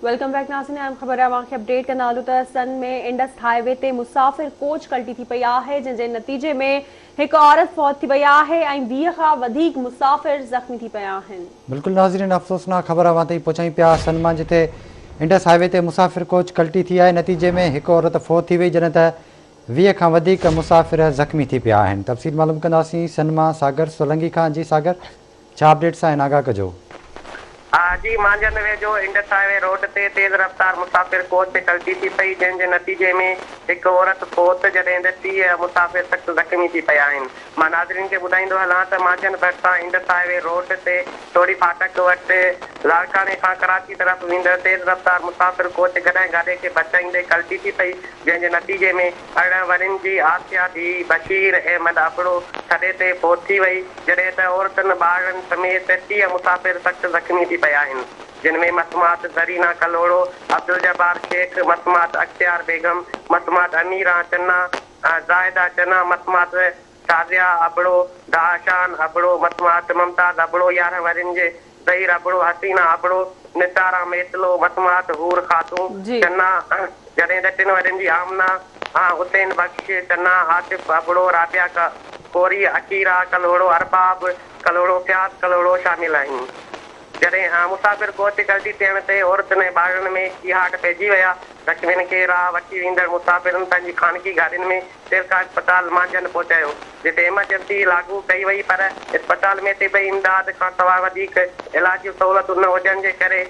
Welcome back ناظرين اهم خبر اوهان کي اپڊيٽ ڪندا هلون ته سن ۾ انڊس هاء وي تي مسافر ڪوچ ڪلٽي ٿي پئي آهي جنهن جي نتيجي ۾ هڪ عورت فوت ٿي وئي آهي ۽ 20 کان وڌيڪ مسافر زخمي ٿي پيا آهن. بلڪل ناظرين افسوسناڪ خبر اوهان تائين پهچايون پيا سن مان جتي انڊس هاء وي تي مسافر ڪوچ ڪلٽي ٿي آهي نتيجي ۾ هڪ عورت فوت ٿي وئي جڏهن ته 20 کان وڌيڪ مسافر زخمي ٿي پيا آهن تفصيل معلوم ڪنداسين سن مان ساگر سولنگي کان جي ساگر ڇا اپڊيٽس آهن آگاهه ڪجو. آء جي مانجهند ويجهو انڊس هاء وي روڊ تي تيز رفتار مسافر ڪوچ ڪلٽي ٿي پئي جنهن جي نتيجي ۾ هڪ عورت فوت جڏهن ته 30 مسافر سخت زخمي ٿي پيا آهن مان ناظرين کي ٻڌائيندو هلان ته مانجهند ڀرسان انڊس هاء وي روڊ تي ٽوڙي ڦاٽڪ وٽ لاڙڪاڻي کان ڪراچي طرف ويندڙ تيز رفتار مسافر ڪوچ گڏهه گاڏي کي بچائيندي ڪلٽي ٿي پئي جنهن جي نتيجي ۾ 18 ورهين جي آسيا ڌيء بشير احمد ابڙو ٿڏي تي فوت ٿي وئي، جڏهن ته عورتن، ٻارڙن سميت 30 مسافر سخت زخمي ٿي پيا آهن، جن ۾ مسمات زرينا ڪلهوڙو، عبدالجبار شيخ، مسمات اختيار بيگم، مسمات اميران چنا، زاهده چنا، مسمات شازيا ابڙو، دهاشان ابڙو، مسمات ممتاز ابڙو، 11 ورهين جي ظهير ابڙو، حسينا ابڙو، نثارا ميتلو، مسمات حور خاتون، چنا، جڏهن ته ٽن ورهين جي آمنه، حسين بخش چنا، عاطف ابڙو، رابعه ڪوري، عقيره ڪلهوڙو، ارباب ڪلهوڙو، فياض ڪلهوڙو شامل آهن. جڏهن مسافر ڪوچ ڪلٽي ٿيڻ تي عورتن ۽ ٻارڙن ۾ چيهاٽ پئجي ويا. زخمين کي راهه وٺي ويندڙ مسافرن پنهنجي خانگي گاڏين ۾ تعلقه اسپتال مانجهند پهچايو، جتي ايمرجنسي لاڳو ڪئي وئي پر اسپتال ۾ طبي امداد کانسواء وڌيڪ علاج جون سهولتون نه هجڻ جي ڪري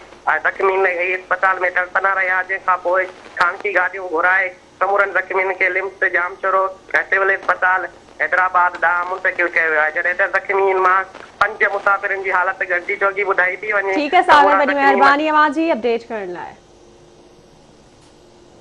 زخمين ئي اسپتال ۾ تڙپندا رهيا، جنهن کانپوء خانگي گاڏيون گهرائي سمورن زخمين کي لمس ڄامشورو ۽ سول اسپتال حيدرآباد ڏانهن منتقل ڪيو ويو آهي، جڏهن ته زخمين مان پنج مسافرن جي حالت ڳڻتي جوڳي ٻڌائي پئي وڃي، ٺيڪ آهي ساگر سمورا وڏي زخمي مهرباني اوهان جي اپڊيٽ ڪرڻ لاء.